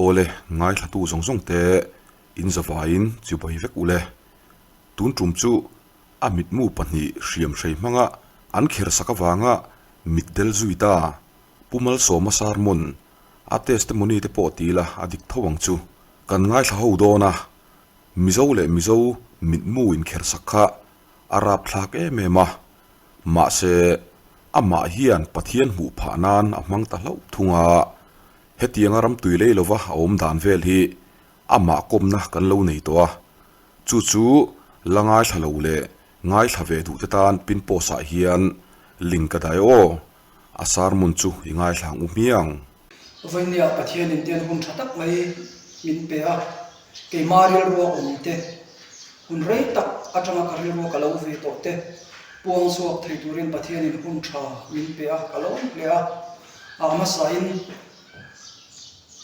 Awle, ngaithlatu zawng zawng te in zavaiin chibai vek ule. Tun tum chu a mitmu pahnih hriamhrei hmanga an kher sak avanga mitdel zui ta Pu Malsawma sermon a testimony te pawh ti ila a dik tho ang chu. Kan ngaithla ho dawn a, Mizo leh Mizo mitmu inkher sak kha a rapthlak em em a, mahse amah hian Pathian hmuh phah nan a hmang ta hlauh thung a, hetianga ramtui lei lova a awm dan vel hi amah kawmna kan lo nei tawh a, chu chu la ngaithla lo leh ngaithla ve duh te tan pin post ah hian link ka dai aw, a sermon chu i ngaithla ang u hmiang. Vawinia Pathianin ten hun tha tak mai min pe a, keima rilrua awm te, hun rei tak atanga ka rilrua ka lo ve tawh te puang chhuak thei turin Pathianin hun tha min pe a, ka lawm hle a. A hmasain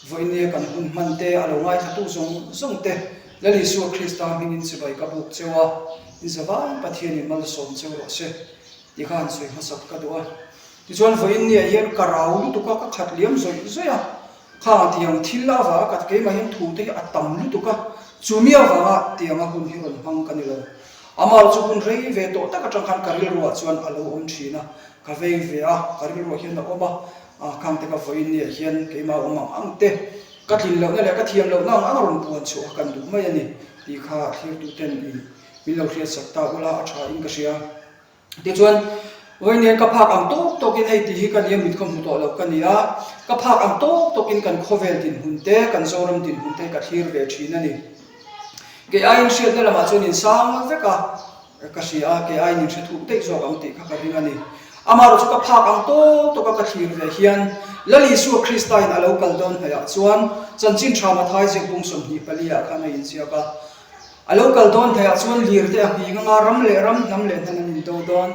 vawinia kan hun hman te, a lo ngaithlatu zawng zawng te, Lal Isua Krista hmingin chibai ka buk cheu a, in zavai Pathianin malsawm cheu rawh se tih kha han sawi hmasak ka duh a. Tichuan vawiin niah hian ka rau lutuk a, ka khat liam zawih zawih a, khang tiang thil avanga ka keimah hian thu te hi a tam lutuk a, chumi avanga tianga hun hi rawn hmang ka ni lo. Amah chu hun rei ve tawh tak atang khan ka rilruah chuan a lo awm thin a, ka vei ve a, ka rilruah hian a awm a, khang te ka vawiin niah hian keimah awm ang ang te, ka tlin lohna leh ka thiam lohna ang ang a rawn puan chhuah a kan duh mai a ni tih kha thlirtuten i min lo hriatsak ta ula a tha in ka hria. Tichuan, Vawiin ka phak ang tawk tawkin hei tih hi ka nia mit khaw hmu tawh loh ka ni a, ka phak ang tawk tawkin kan khawvel dinhmun te, kan Zoram dinhmun te ka thlir ve thin a ni. Kei aiin hriatna lamah chuan insang vek a, ka hria a, kei aiin inhre thuk daih zawk ang tih kha ka ring a ni. Amaherawh chu ka phak ang tawk tawka ka thlir ve hian Lal Isua Kristain a lo kal dawn hnaihah chuan Chanchin Tha Mathai ziakbung 24 ah khan a inziak a, A lo kal dawn hnaihah chuan lir te a nghing anga ram leh ram, hnam leh hnam an indo dawn.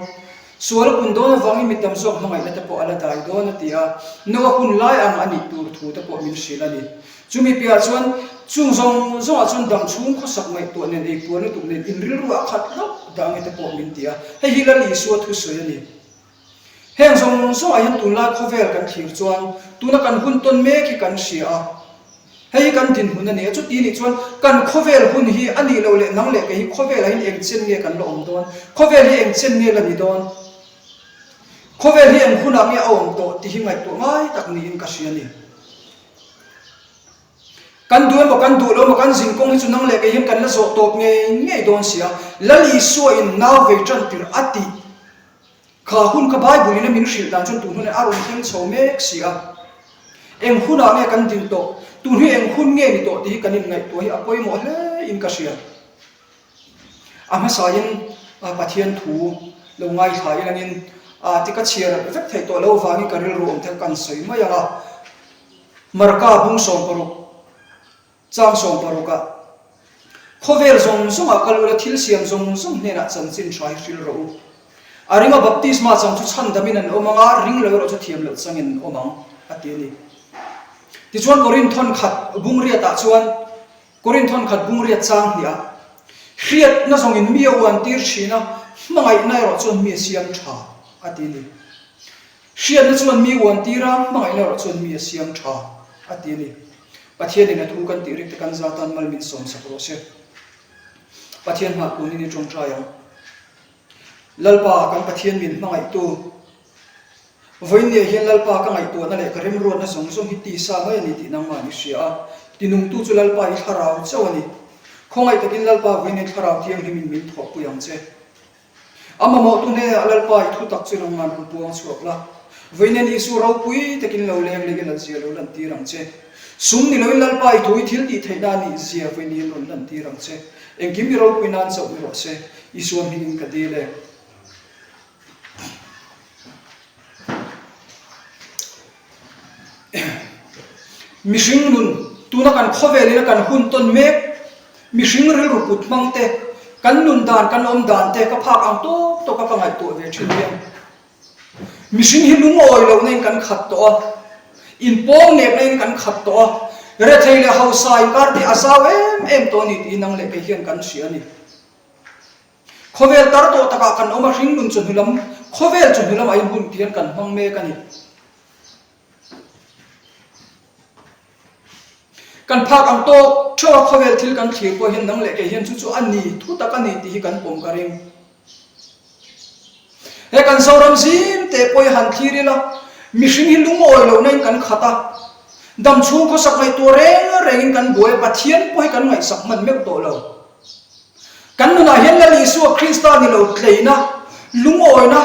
Sual a pun dawn avangin mi tam zawk hmangaihna te pawh a la dai dawn a ti a, Noa hun lai ang a nih tur thu te pawh min hrilh a ni. Chumi piahah chuan chung zawng zawngah chuan dam chhung khawsak ngaihtuah nen eipuan lutuk nen inrilru a khat hlauh dah ange te pawh min ti a, hei hi Lal Isua thusawi a ni. Heng zawng zawngah hian tunlai khawvel kan thlir chuan tuna kan hun tawn mek hi kan hria a, hei hi kan dinhmun a ni a, chuti nih chuan kan khawvel hun hi a nih loh leh nang leh kei hi khawvelah hian eng chen nge kan la awm dawn, khawvel hi eng chen nge la ni dawn, khawvel hi eng hunah nge a awm tawh tih hi ngaihtuah ngai tak niin ka hria a ni. Kan duh emaw kan duh lo emaw kan zin kawng hi chu nang leh kei hian kan la zawh tawp ngei ngei dawn si a, Lal Isua in nau vei tan tirh a tih Kha hun kha Bible in a min hrilh dan chuan tun hunah a rawn thleng chho mek si a. Eng hunah nge kan din tawh, tun hi eng hun nge ni tawh tih hi kan inngaihtuah hi a pawimawh hle in ka hria. A hmasain Pathian thu lo ngaithla ilangin ti ka chhiar vek theih tawh lo vangin ka rilru awm theuh kan sawi mai ang a. Marka bung 16. Chang 16 ah, Khawvel zawng zawngah kal ula thil siam zawng zawng hnenah chanchin tha hi hril rawh u. A ringa baptisma chang chu chhandamin an awm ang a, ring lo erawh chu thiam loh changin an awm ang, a ti a ni. Tichuan Korin thawnkhat bungriatah chuan, Korin thawnkhat bungriat chang hniah, Hriatna zawngin mi a uan tir thin a, hmangaihna erawh chuan mi a siam tha, a ti a ni. Hriatna chuan mi uan tir a, hmangaihna erawh chuan mi a siam tha, a ti a ni. Pathianin a thu kan tih rik te kan za tan mal min sawm sak rawh se. Pathian hmah kunin i tawngtai ang. Lalpa kan Pathian min hmangaihtu, vawiin hian Lalpa ka ngaihtuahna leh ka remruatna zawng zawng hi tisa mai a ni tih nangmah i hria a, tinungtu chu Lalpa i thlarau chauh a ni. Khawngaih takin Lalpa vawiin thlarau thianghlimin min thawhpui ang che. A mamawhtu hnenah Lalpa i thu tak chu nangman rawn puang chhuak la. Vawiin Isu ropui takin lo leng leh i lan zia lo lantir ang che. Sum ni loin Lalpa i thu i thil tih theihna a nih zia vawiin hian rawn lantir ang che. Engkim i ropui nan chauh ni rawh se. Isua hmingin ka dil e. Mihring nun, tuna kan khawvel ina kan hun tawn mek, mihring rilru put hmang te, kan nun dan, kan awm dan te ka phak ang tawk tawk a ka ngaihtuah ve thin hian mihring hi lungawi lohna in kan khat tawh a, inpawng nekna in kan khat tawh a, rethei leh hausa inkar te a zau em em tawh a ni tih hi nang leh kei hian kan hria a ni. Khawvel tar tawh takah kan awm a, hringnun chawhnu lam, khawvel chawhnu lamah hian hun tihian kan hmang mek a ni. Kan phak ang tawk theuh a khawvel thil kan thlir pawh hian nang leh kei hian chu chu a ni thu tak a ni tih hi kan pawm ka ring. He kan Zoram zim teh pawh hi han thlir ila, mihring hi lungawi lohna in kan khat a, dam chhung khawsak ngaihtuah reng rengin kan buai a, Pathian pawh hi kan ngaihsak hman meuh tawh lo. Kan nunah hian Lal Isua Krista ni lo tleina, lungawina,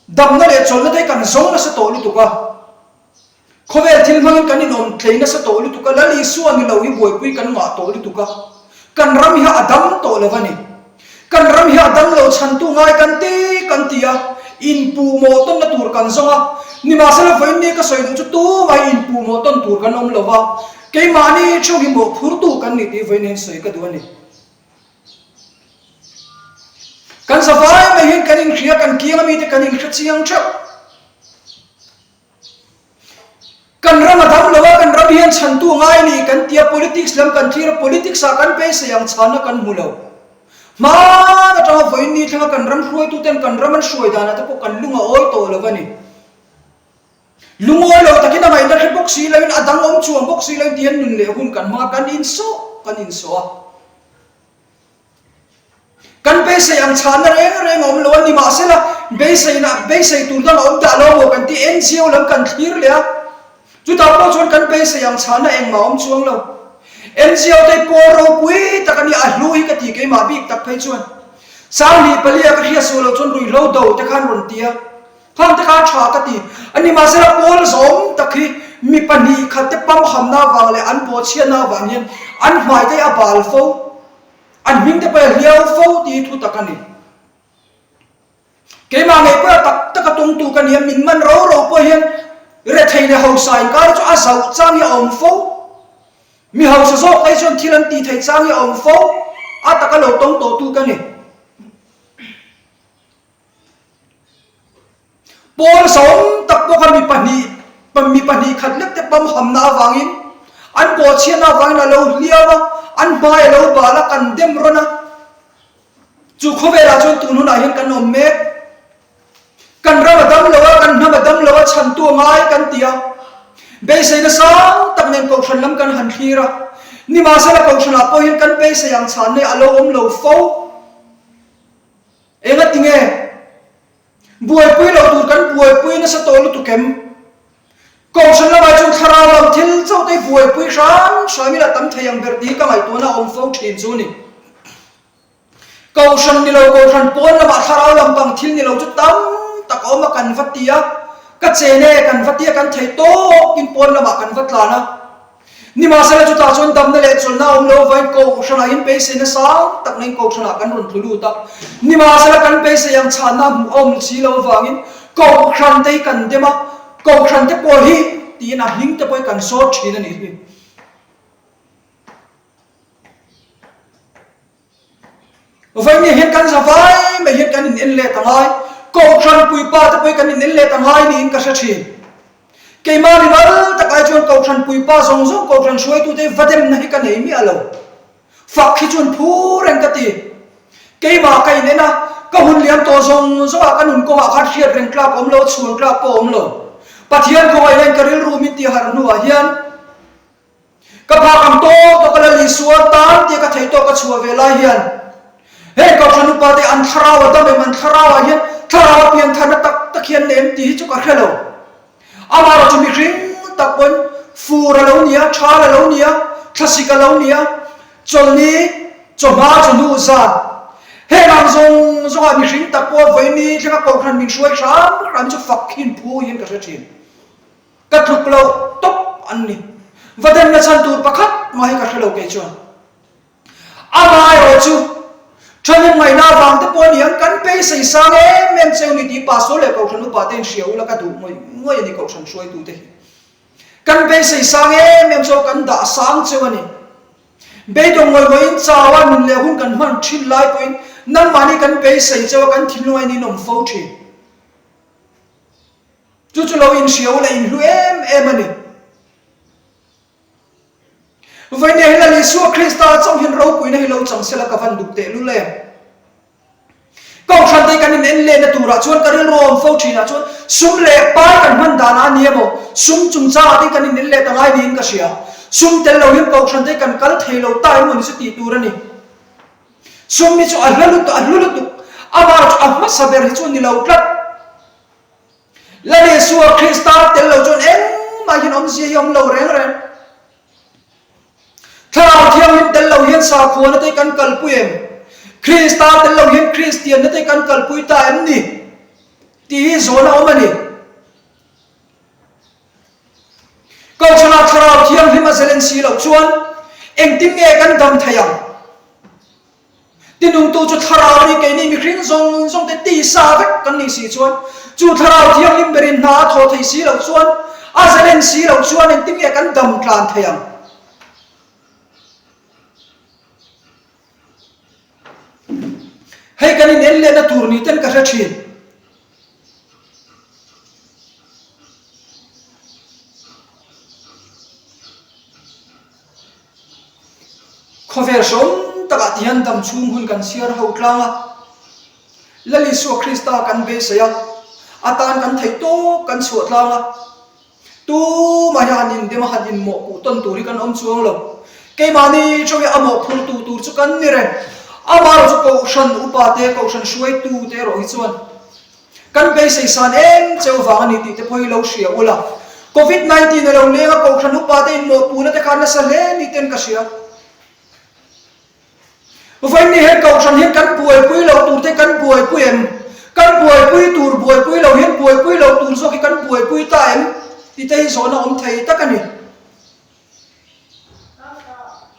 damna leh chawlhna te hi kan zawng nasa tawh lutuk a. Khawvel thil hmangin kan inawm tlei nasa tawh lutuk a, Lal Isua ni lo hi buaipui kan ngah tawh lutuk a, kan ram hi a dam tawh lo a ni. Kan ram hi a dam lo chhantu ngai kan ti kan ti a, inpuhmawh tawnna tur kan zawng a, nimahsela vawiin ni ka sawi duh chu tumah hi inpuhmawh tawn tur kan awm lo va, keimahni theuh hi mawhphurtu kan ni tih vawiin hian sawi ka duh a ni. Kan zavai mai hian kan inhria, kan kiang amite kan inhre chiang theuh. Kan ram a dam lo a, kan ram hian chhantu a ngai a ni kan ti a, politics lam kan thlir a, politics ah kan beisei ang chhanna kan hmu lo. Hmaan atanga vawiin ni thlenga kan ram hruaituten kan ram an hruai danah te pawh kan lung a awi tawh lo a ni. Lungawi lo takin a ngaihna hre bawk si loin, a dang awm chuang bawk si loin ti hian nun leh hun kan hmang a, kan insawh kan insawh a. Kan beisei ang chhanna reng reng a awm lo a, nimahsela beiseina beisei tur dang a awm dah lo maw kan tih NGO lam kan thlir leh a, chutah pawh chuan kan beisei ang chhanna engmah a awm chuang lo. NGO te hi pawl ropui tak a nia, a hlu hi ka ti keimah bik tak phei chuan. Sanghnih palia ka hriat suh loh chuan ruihhlo do te khan rawn ti a, khang te kha a tha ka ti a, nimahsela pawl zawm tak hi mi pahnih khat te pamhamna avang leh an bawhchhiatna avang hian an hmai te hi a bal fo. An hming te pawh a hliau fo tih hi thu tak a ni. Keimah ngei pawh a tak tak a tawngtu ka ni a, min man ro ro pawh hian rethei leh hausa inkar chu a zauh chang hi a awm fo. Mi hausa zawk te chuan thil an tih theih chang hi a awm fo, a taka lo tawng tawhtu ka ni. Paul sawm tak pawh kha mi pahnih mi pahnih khat lek te pamhamna avangin an bawhchhiatna avangin a lo hliau a, an hmai a lo bal a, kan dem rawn a. Chu khawvelah chuan tun hunah hian kan awm mek. Kan ram a dam lo a, kan hnam a dam lo a, chhantu a ngai kan ti a. Beiseina sang tak nen kohhran lam kan han thlir a. Nimahsela kohhranah pawh hian kan beisei ang chhanna hi a lo awm lo fo. Enga tinge? Buaipui loh tur kan buaipui nasa tawh lutuk em? Kohhran lamah chuan thlarau lam thil chauh te hi buaipui hram hram ila tam thei ang ber tih hi ka ngaihtuahna a awm fo thin chu ni. Kohhran ni lo kohhran pawn lamah thlarau lampang thil ni lo chu tam tak a awm a kan va ti a, ka chen e kan va ti a kan thei tawkin pawn lamah kan va tlan a. Nimahsela chutah chuan damna leh chawlhna a awm lo avangin Kohhranah in beiseina sang tak neiin Kohhranah kan rawn tlu lut a. Nimahsela kan beisei ang chhanna hmuh a awm si lo avangin Kohhran te hi kan dem a, Kohhran te pawh hi tiin a hming te pawh hi kan sawt thin a nih hi. Vawiin hian kan za vai mai hian kan in en let a ngai, Kohhran puipa te pawh hi kan in en let a ngai niin ka hre thin. Keimah mimal tak ai chuan Kohhran puipa zawng zawng Kohhran hruaitute hi va demna hi ka nei miah lo. Fak hi chuan phu reng ka ti. Keimah ka in en a, ka hun liam tawh zawng zawngah ka nun kawngah khan hriat reng tlak awm lo, chhuan tlak pawh awm lo. Pathian khawngaihna in ka rilru min tih harh hnuah hian, Ka phak ang tawk tawk a Lal Isua tan tia ka theih tawk a chhuah ve lai hian heng Kohhran upa te an thlarau a dam em, an thlarau ah hian thlarau a pian tharna tak tak hian nei em tih hi chu ka hre lo. Amaherawh chu mihring tak pawn fur a lo ni a, thal a lo ni a, thlasik a lo ni a, chawlhni, chawhma, chawhnu, zan heng ang zawng zawng ah mihring tak pawh vawiin thlenga Kohhran min hruai hram hram chu fak hin phu hian ka hre thin. Ka tluk loh tawp an ni. Va demna chhan tur pakhat mah hi ka hre lo kei chuan. Amaherawh chu, thahnem ngaihna avang te pawh a ni ang, kan beisei sang em em cheu ni tih Pastor leh Kohhran upa te in hria ula ka duh ngawih ngawih a ni Kohhran hruaitu te hi. Kan beisei sang em em cheu kan dah sang cheu a ni. Beidawng ngawih ngawihin chau a nun leh hun kan hman thin lai pawhin nangmahni kan beisei cheu a kan thinlung a in inawm fo thin. Chu chu lo inhria ula inhlu em em a ni. Vawiin hi Lal Isua Krista chauh hian ropuina hi lo chang sela ka van duh tehlul em. Kohhran te kan in en lehna turah chuan ka rilru a awm fo thinah chuan sum leh pai kan hman danah a ni emaw sum chungchangah te kan in en leh ta ngai niin ka hria. Sum tel lo hian kohhran te kan kal thei lo ta emaw ni chu tih tur a ni. Sum hi chu a hla lutuk, a hlu lutuk, amah chu a hmasa ber hi chu ni lo tlat. Lal Isua Krista tel lo chuan engmah hian awmzia hi a awm lo reng reng. Thlarau Thianghlim tel lo hian sakhuana te kan kalpui em? Krista tel lo hian Kristianna te kan kalpui ta em ni? Tih hi zawn a awm a ni. Kohhranah Thlarau Thianghlim a zalen si loh chuan engtin nge kan dam thei ang? Tinungtu chu Thlarau a ni, keini mihring zawng zawng te tisa vek kan nih si chuan, chu Thlarau Thianghlim berin hna a thawh thei si loh chuan, a zalen si loh chuan engtin nge kan dam tlan thei ang? Hei kan in en lehna tur ni ten ka hre thin. Khawvel hrawm takah ti hian dam chhung hun kan chhiar ho tlang a, Lal Isua Krista kan beisei a, a tan kan theih tawp kan chhuah tlang a, tumah hi han indem a han inmawhpuh tawn tur hi kan awm chuang lo. Keimahni theuh hi a mawhphurtu tur chu kan ni reng. Amaherawh chu Kohhran upate, Kohhran hruaitute erawh hi chuan Kan beisei san em cheu vang a ni tih te pawh hi lo hria ula. Covid 19 a lo leng a, Kohhran upa te inmawhpuhna te kha nasa hle ni ten ka hria. Vawiin ni hian Kohhran hian kan buaipui lo tur te kan buaipui em? Kan buaipui tur buaipui lo hian buaipui lo tur zawk hi kan buaipui ta em? Tih te hi zawhna awm thei tak a ni.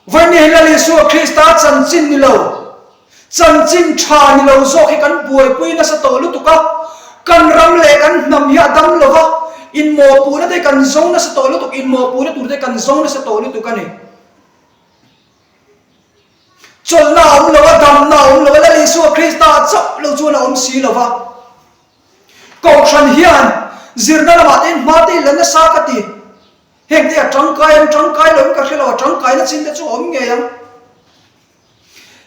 Vawiin hi Lal Isua Krista chanchin ni lo, chanchin tha ni lo zawk hi kan buaipui nasa tawh lutuk a, kan ram leh kan hnam hi a dam lo va, inmawhpuhna te kan zawng nasa tawh lutuk, inmawhpuhna tur te kan zawng nasa tawh lutuk a ni. Chawlhna a awm lo a, damna a awm lo a, Lal Isua Krista chauh lo chuan a awm si lo va. Kohhran hian zirna lamah te in hma te i la nasa ka ti. Heng te a tangkai ang tangkai lo in ka hre lo, a tangkaina chin te chu a awm ngei ang.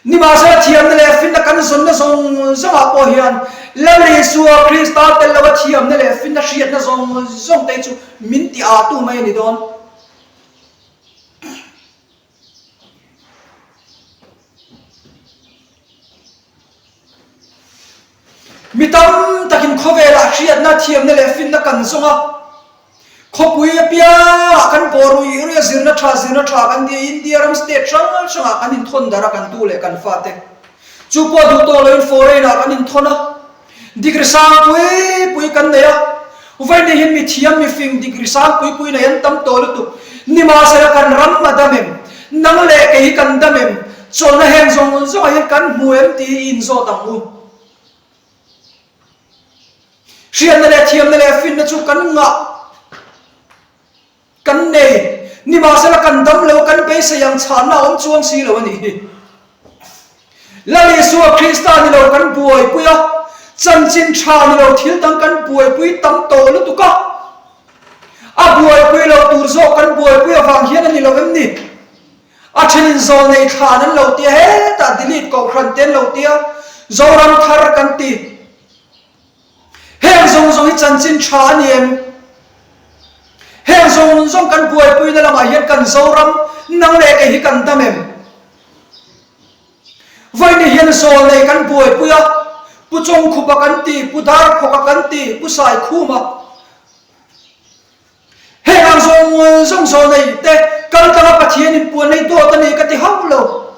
Nimahsela thiamna leh finna kan zawnna zawng zawngah pawh hian Lal Isua Krista tel loa thiamna leh finna hriatna zawng zawng te chu min ti ahtu mai a ni dawn. Mi tam takin khawvelah hriatna, thiamna leh finna kan zawng a. Khawpui apiangah kan bawh ruih ruih a, zirna tha zirna tha kan ti a, India ram state hrang hrangah kan inthawn darh a kan tu leh kan fate. Chu pawh duh tawh loin foreign ah kan inthawn a. Degree sang pui pui kan nei a, vawiin hian mi thiam mi fing degree sang pui pui nei an tam tawh lutuk. Nimahsela kan ram a dam em? Nang leh kei hi kan dam em? Chawlhna heng zawng zawngah hian kan hmu em tih hi i inzawt ang u. Hriatna leh thiamna leh finna chu kan ngah. Kan nei, nimahsela kan dam lo, kan beisei ang chhanna a awm chuang si lo a nih hi. Lal Isua Krista ni lo kan buaipui a, chanchin tha ni lo thil dang kan buaipui tam tawh lutuk a, a buaipui lo tur zawk kan buaipui avang hian a ni lo em ni? A thenin zawl nei thlan an lo tia, hetah delete kohhran te an lo tia, Zoram thar kan ti. Heng zawng zawng hi chanchin tha a ni em? Heng zawng zawng kan buaipuina lamah hian kan Zoram nang leh kei hi kan dam em? Vawiin hian zawl nei kan buaipui a, Pu Chawngkhupa kan ti, Pu Darphawka kan ti, Pu Saikhuma. Heng ang zawng zawng zawl nei te kal tlanga Pathian in puan nei dawt a ni ka ti hauh lo.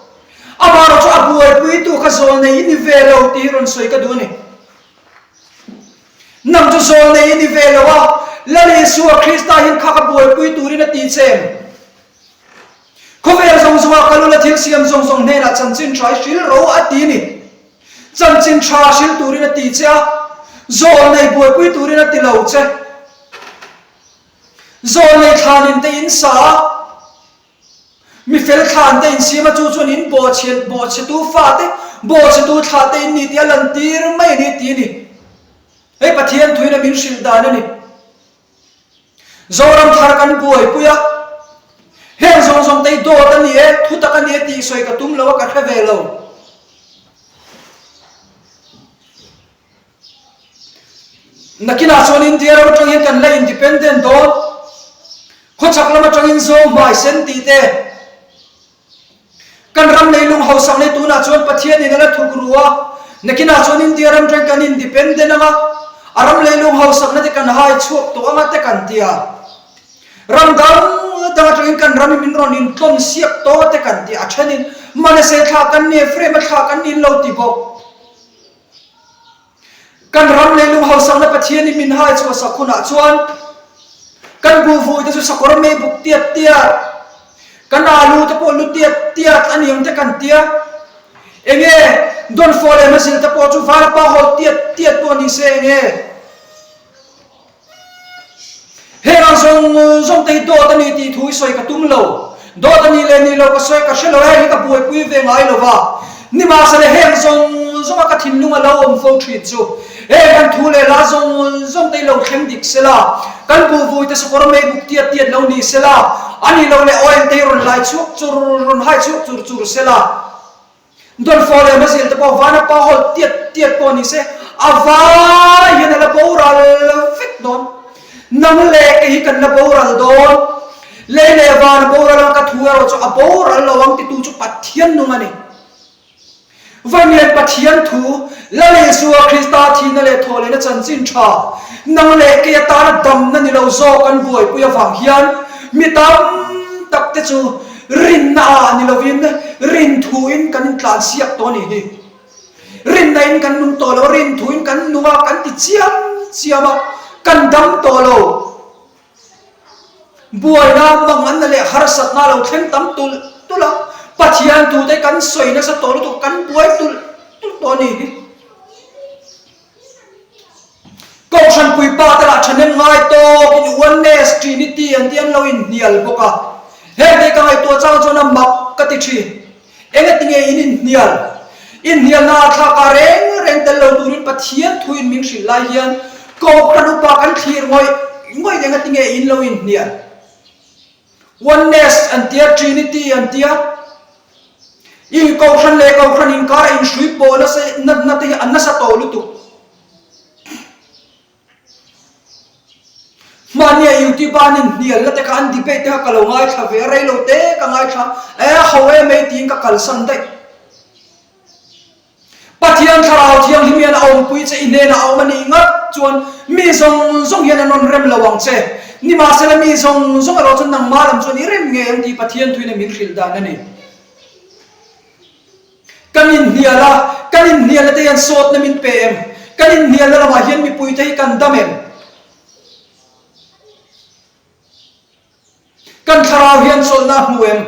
Amaherawh chu a buaipuitu kha zawl nei i ni ve lo tih hi rawn sawi ka duh a ni. Nang chu zawl nei i ni ve lo a, Lal Isua Krista hian kha ka buaipui turin a ti che em? Khawvel zawng zawngah kal ula thil siam zawng zawng hnenah chanchin tha i hril ro a ti ni. Chanchin tha hril turin a ti che a, zawl nei buaipui turin a ti lo che. Zawl nei thlanin te in sa a, mi fel thlan te in siam a, chu chuan in bawhchhiat bawhchhetu fate, bawhchhetu thlah te in ni tih a lantir mai a ni ti a ni. Hei Pathian thuin a min hrilh dan a ni. Zoram thar kan buaipui a, heng zawng zawng te hi dawt a ni e, thutak a ni e tih sawi ka tum lo a, ka hre ve lo. Nakinah chuan India ram atang hian kan la independent dawn. Khawchhak lam atangin zawng hmai sen tih te, Kan ram leilung hausak leh tunah chuan Pathianin a la thuk ru a, nakinah chuan India ram tang kan independent anga, a ram leilung hausakna te kan hai chhuak tawh anga te kan ti a. Ram dang dang atangin kan ram hi min rawn intlawm siak tawh te kan ti a, a thenin Manase thlah kan ni, Ephraim-a thlah kan ni in lo ti bawk. Kan ram leilung hausakna Pathianin min hai chhuah sak hunah chuan kan buhvui te chu sakawr mei buk tiat tiat, kan alu te pawh lu tiat tiat a ni ang te kan tia. Enge dawnfawh leh hmazil te pawh chu vanapa hawl tiat tiat pawh ni se enge? Heng ang zawng zawng te hi dawt a ni tih thu i sawi ka tum lo. Dawt a nih leh nih lo ka sawi ka hre lo, heng hi ka buaipui ve ngai lo va. Nimahsela heng zawng zawnga ka thinlung a lo awm fo thin chu heng kan thu leh hla zawng zawng te hi lo thleng dik sela, kan buhvui te sakawr mei buk tiat tiat lo ni sela, a nih loh leh oil te hi rawn lai chhuak chur rawn hai chhuak chur chur sela. Dawnfawh leh hmazil te pawh vana pa hawl tiat tiat pawh ni se, a vai hian a la boral vek dawn. Nang leh kei hi kan la boral dawn. Lei leh van a boral ang ka thu erawh chu a boral lo ang titu chu Pathian nung a ni. Vawiin Pathian thu, Lal Isua Krista thihna leh thawhlehna chanchin tha, nang leh kei atana damna ni lo zawk an buaipui avang hian mi tam tak te chu Rinna ah ni lovin rin thuin kan intlan siak tawh a nih hi. Rinna in kan nung tawh lo a, rin thuin kan nung a, kan ti chiam chiam a, kan dam tawh lo. Buaina, manganna leh harsatna a lo thleng tam tulh tulh a, Pathian tute kan sawi nasa tawh lutuk, kan buai tulh tulh tawh a nih hi. Kohhran puipa te lah thahnem ngai tawk in Oneness, Trinity an tih an lo inhnial bawk a. Heng te ka ngaihtuah chang chuan a mak ka ti thin. Engati nge in inhnial? Inhnialna ah thlak ah reng reng tel lo turin Pathian thu in min hrilh lai hian Kohhran upa kan thlir ngawih ngawih engati nge in lo inhnial? Oneness an tia, Trinity an tia, in Kohhran leh Kohhran inkara inhrui pawh nasa natna te hi a nasa tawh lutuk. Hmania YouTube a an inhnialna te kha an debate te kha ka lo ngaithla ve a, reilo te ka ngaithla, e ho em ei tiin ka kalsan daih. Pathian Thlarau Thianghlim hian a awmpui che i hnenah a awm a nih ngat chuan mi zawng zawng hian an rawn rem lo ang che. Nimahsela mi zawng zawng erawh chuan nangmah lam chuan i rem ngei ang tih Pathian thuin a min hrilh dan a ni. Kan inhnial a, kan inhnialna te hian sawtna min pe em? Kan inhnialna lamah hian mipuite hi kan dam em? Kan thlarau hian chawlhna a hmu em?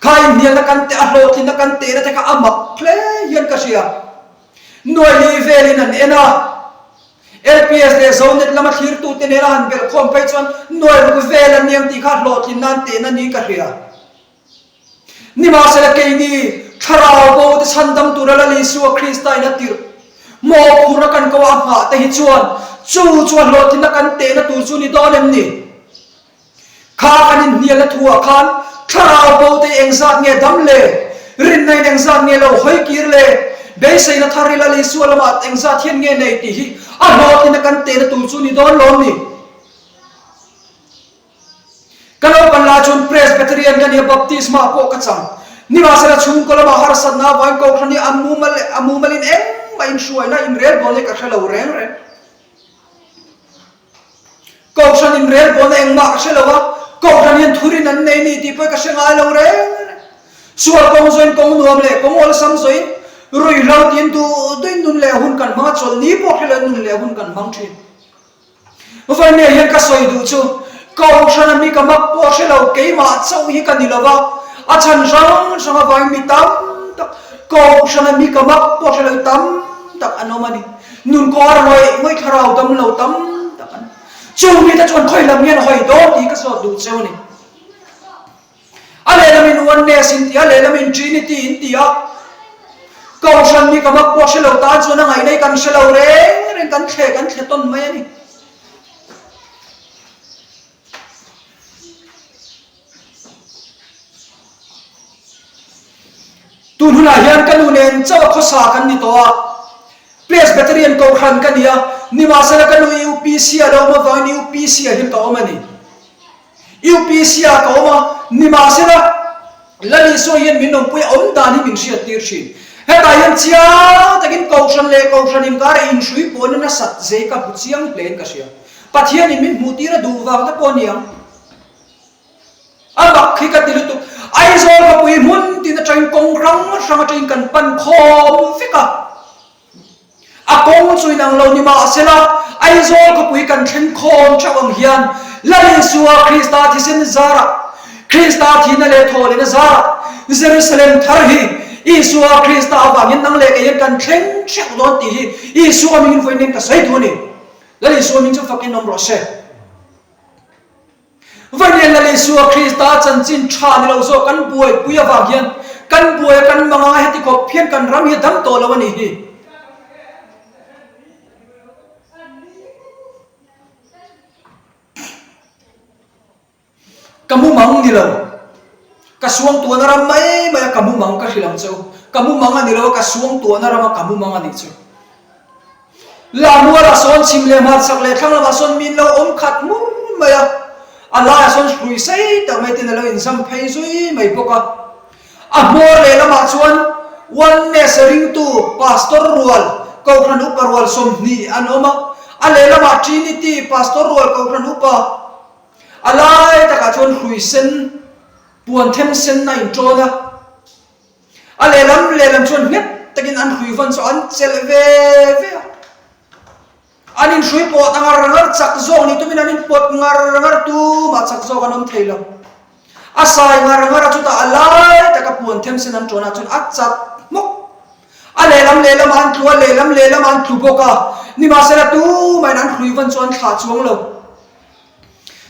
Kha inhnialna kan teh a hlawhtlinna kan tehna te kha a mak hle hian ka hria. Nuaili velin an en a, LPS leh Zonet lama thlirtute nena han belhkhawm phei chuan nuai ruk vel an ni ang tih kha hlawhtlinna an tehna niin ka hria. Nimahsela keini thlarau bo te chhandam tura Lal Isua Krista in a tirh mawhphurhna kan ko a nghah te hi chuan chu chu a hlawhtlinna kan tehna tur chu ni dawn em ni? Kha kan inhnialna thu ah khan thlarau bo te engzat nge dam le? Rinna in engzat nge lo hawi kir le? Beiseina thar hi Lal Isua lamah engzat hian nge nei tih hi a hlawhtlinna kan tehna tur chu ni dawn lawm ni? Ka naupan lai chuan Presbyterian ka nia, Baptisma pawh ka chang. Nimahsela chhungkaw lamah harsatna avangin Kohhran hi a mumal a mumalin engmah inhruaina inrelbawlna hi ka hre lo reng reng. Kohhran inrelbawlna engmah ka hre lo a, Kohhran hian thurin an nei ni tih pawh ka hre ngai lo reng reng. Sual kawng zawin kawng nuam leh kawng awlsam zawin ruihhlo tiin duh duhin nun leh hun kan hmang a, chawlhni pawh hre loin nun leh hun kan hmang thin. Vawinia hian ka sawi duh chu Kohhran a mi ka mak pawh hre lo, keimah chauh hi ka ni lo va, a chhan hrang hrang avangin mi tam tak Kohhran a mi ka mak pawh hre lo tam tak an awm a ni. Nun kawr ngawih ngawih thlarau dam lo tam tak an awm. Chung mite chuan khawi lam hian hawi dawn tih ka zawt duh cheu a ni. A lehlamin Oneness in ti a, lehlamin Trinity in ti a. Kohhran mi ka mak pawh hre lo tan chuan a ngaihna hi kan hre lo reng reng, kan thle kan thle tawn mai a ni. Tun hunah hian ka nu nen chauh a khawsa kan ni tawh a, Presbyterian Kohhran ka ni a, nimahsela ka nu UPC a lo awm avangin UPC ah hian ka awm a ni. UPC ah ka awm a, nimahsela Lal Isua hian min awmpui a awm dan hi min hriattir thin. Hetah hian chiang takin Kohhran leh Kohhran inkara inhrui pawhna nasat zei ka hmu chiang hlein ka hria. Pathianin min hmuhtir a duh vang te pawh a ni ang. A mak hi ka ti lutuk. Aizawl khawpui hmun tin atangin kawng hrang hrang atangin kan pan khawm vek a. A kawng chu inang lo ni mahsela, Aizawl khawpui kan thleng khawm theuh ang hian Lal Isua Krista thisen zarah, Krista thihna leh thawhlehna zarah Jerusalem thar hi Isua Krista avangin nang leh kei hian kan thleng theuh dawn tih hi Isua mingin vawiin ka sawi duh a ni. Lal Isua ming chu fakin awm rawh se. Vawiin Lal Isua Krista chanchin tha ni lo zawk kan buaipui avang hian kan buai a kan mang anga heti khawp hian kan ram hi a dam tawh lo a nih hi. Ka mumang ni lo. Ka suangtuahna ram mai mai a ka mumang ka hrilh ang che u. Ka mumang a ni lo a ka suangtuahna ram a ka mumang a nih chu. Lahmualah sawn chhim leh hmarchhak leh thlang lamah sawn min lo awm khat hmur mai a, a laiah sawn hrui sei tak mai ten a lo inzam phei zui mai bawk a. A hmawr leh lamah chuan Oneness ringtu Pastor rual Kohhran Upa rual 20 an awm a, a lehlamah Trinity Pastor rual Kohhran Upa a lai takah chuan hrui sen puan them sen a inṭawn a. A lehlam lehlam chuan nghet takin an hrui vawn chu an chelh ve ve a. An inhrui pawt a ngar ngar chak zawk ni tumin an inpawt ngar ngar tumah chak zawk an awm thei lo. A sai ngar ngar a chutah a lai taka puan them sen an ṭawnah chuan a chat hmawk. A lehlam lehlamah an tlu a, lehlam lehlamah an tlu bawk a. Nimahsela tumahin an hrui vawn chu an thlah chuang lo.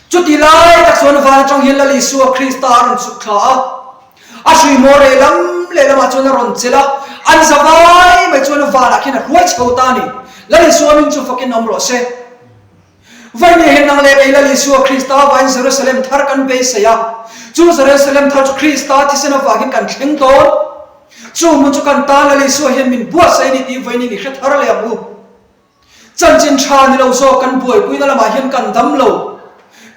Chuti lai tak chuan van atang hian Lal Isua Krista a rawn chhuk thla a, a hruihmawh lehlam lehlamah chuan a rawn chelh a, an za vai mai chuan vanah khian a hruai chho ta a ni. Lal Isua min chu fakin awm rawh se. Vawiin hian nang leh kei Lal Isua Krista avangin Jerusalem thar kan beisei a, chu Jerusalem thar chu Krista thisen avangin kan thleng dawn. Chu hmun chu kan tan Lal Isua hian min buatsaih a ni tih vawiin i hre thar leh ang u. Chanchin tha ni lo zawk kan buaipuina lamah hian kan dam lo.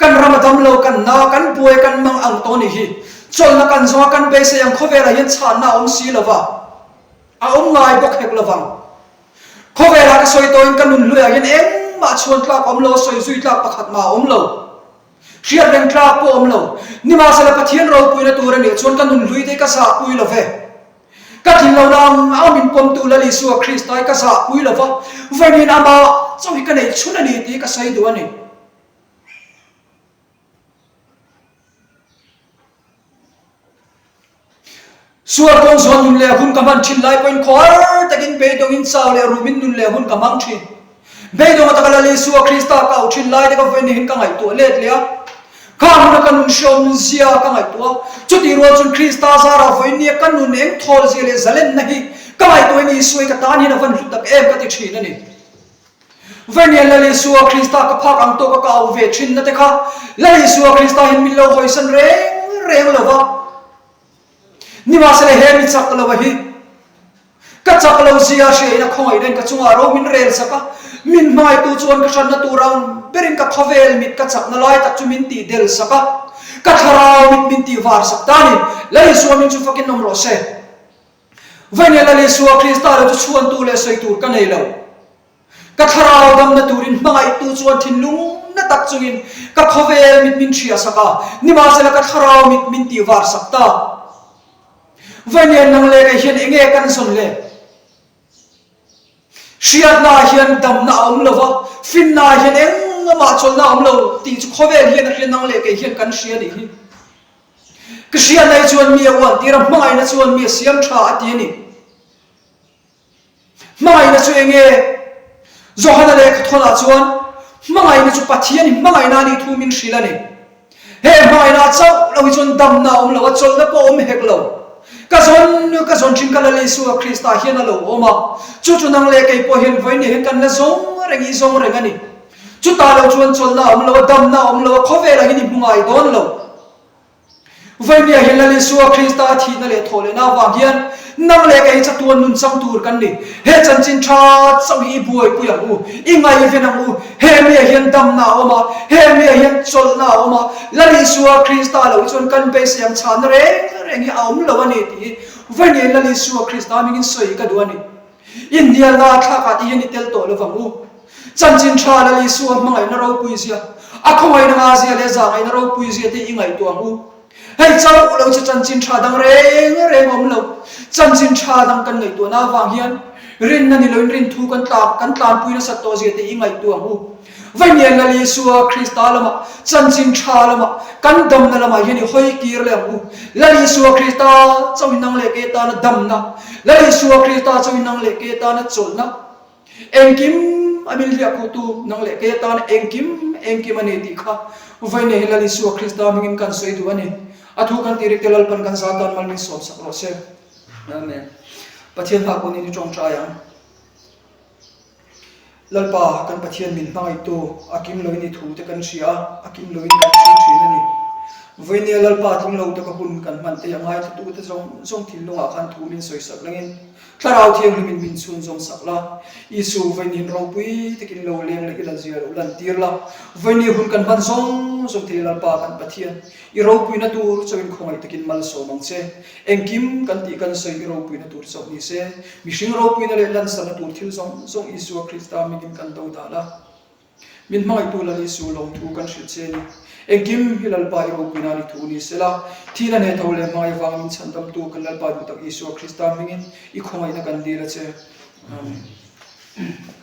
Kan ram a dam lo, kan na, kan buai, kan mang ang tawh a nih hi. Chawlhna kan zawng a, kan beisei ang khawvelah hian chhanna a awm si lo va, a awm ngai bawk hek lo vang. Khawvelah ka sawi tawhin ka nun hluiah hian engmah chhuan tlak a awm lo, a sawi zui tlak pakhat mah a awm lo. Hriat reng tlak pawh a awm lo. Nimahsela Pathian ropuina tur a nih chuan ka nun hlui te hi ka zahpui lo ve. Ka thin lo nang a min pawmtu Lal Isua Krista hi ka zahpui lo va, vawiin amah chauh hi ka neih chhun a ni tih ka sawi duh a ni. Sual kawng zawn nun leh hun ka hman thin lai pawhin khawhar takin beidawngin chau leh rumin nun leh hun ka hmang thin. Beidawng ataka Lal Isua Krista ka auh thin lai te ka vawiin hian ka ngaihtuah let leh a. Kha hmuna ka nun hreawm zia ka ngaihtuah a, chutih rual chuan Krista zarah vawiin nia ka nun eng thawl zia leh zalenna hi ka ngaihtuahin Isua hi ka tan hian a van hlu tak em ka ti thin a ni. Vawiin Lal Isua Krista ka phak ang tawka ka auh ve thinna te kha Lal Isua Krista hian min lo hawisan reng reng lo va. Nimahsela he mi chak lo a hi Ka chak lo zia hriain a khawngaih reng ka chungah ro min rel sak a, min hmaitu chuan ka hranna tur ang berin ka khawvel mit ka chakna lai tak chu min tih del sak a, ka thlarau mit min tih var sak ta a ni. Lal Isua min chu fakin awm rawh se. Vawiin Lal Isua Krista lo chu chhuantu leh sawi tur ka nei lo. Ka thlarau damna turin hmangaihtu chuan thinlung na tak chungin ka khawvel mit min hria sak a, nimahsela ka thlarau mit min tih var sak ta. Vawiin nang leh kei hian enge kan zawn le? Hriatna ah hian damna a awm lo va, finna ah hian engmah chawlhna a awm lo tih chu khawvel hian a hria nang leh kei hian kan hria nih hi. Ka hriatna hi chuan mi a uan tir a, hmangaihna chuan mi a siam tha a ti a ni. Hmangaihna chu enge? Johana lehkhathawnah chuan hmangaihna chu Pathian i hmangaihna a nih thu min hrilh a ni. He hmangaihna a chauh lo hi chuan damna a awm lo, a chawlhna pawh a awm hek lo. Ka zawn ka zawn thin kha Lal Isua Krista hian a lo awm a, chu chu nang leh kei pawh hian vawiin hian kan la zawng reng i zawng reng a ni. Chutah lo chuan chawlhna a awm lo a, damna a awm lo a, khawvelah hian i hmu ngai dawn lo. Vawinia hian Lal Isua Krista a thihna leh thawhlehna avang hian nang leh kei chatuan nun chang tur kan ni. He chanchin tha chauh hi i buaipui ang u, i ngaihven ang u. He miah hian damna a awm a, he miah hian chawlhna a awm a. Lal Isua Krista lo hi chuan kan beisei ang chhanna reng reng hi a awm lo a ni tih hi vawinia Lal Isua Krista hmingin sawi ka duh a ni. Inhnialna thlakah te hian i tel tawh lovang u. Chanchin tha Lal Isua hmangaihna ropui zia, a khawngaihna nga zia leh zahngaihna ropui zia te i ngaihtuah ang u. Hei chauh lo chu chanchin tha dang reng reng awm lo. Chanchin tha dang kan ngaihtuahna avang hian rinna ni loin rinthu kan tla kan tlanpui nasat tawh zia te i ngaihtuah ang u. Vawiin Lal Isua Krista lamah, chanchin tha lamah, kan damna lamah hian i hawi kir leh ang u. Lal Isua Krista chauhin nang leh ke tana damna, Lal Isua Krista chauhin nang leh ke tana chawlhna, engkim a min hliah khuhtu nang leh ke tana engkim engkim a ni tih kha vawiin hi Lal Isua Krista hmingin kan sawi duh a ni. A thu kan tih rik te Lalpan kan za tan mal min sawm sak rawh se. Amen. Pathian hma kunin i tawngtai ang. Lalpa, kan Pathian min hmangaihtu, a kim loin i thu te kan hria a, a kim loin kan chhung thin a ni. Vawinia Lalpa tling lo taka hun kan hman te a ngaithla te zawng zawng thinlungah khan thu min sawisak langin Thlarau Thianghlimin min chhunzawm sak la. Isu, vawiin ropui takin lo leng leh i la zia lo lantir la. Vawinia hun kan hman zawng zawng te Lalpa kan Pathian, i ropuina tur chauhin khawngaih takin malsawm ang che. Engkim kan tih kan sawi i ropuina tur chauh ni se, mihring ropuina leh lansarna tur thil zawng zawng Isua Krista mingin kan do dan a. Min hmangaihtu Lal Isu lawmthu kan hrilh che ni. Engkim hi Lalpa i ropuina ni thu ni sela, thihna hneh tho leh hmangaih vang min chhandamtu kan Lalpa duhtak Isua Krista hmingin i khawngaihna kan dil a che. Amen.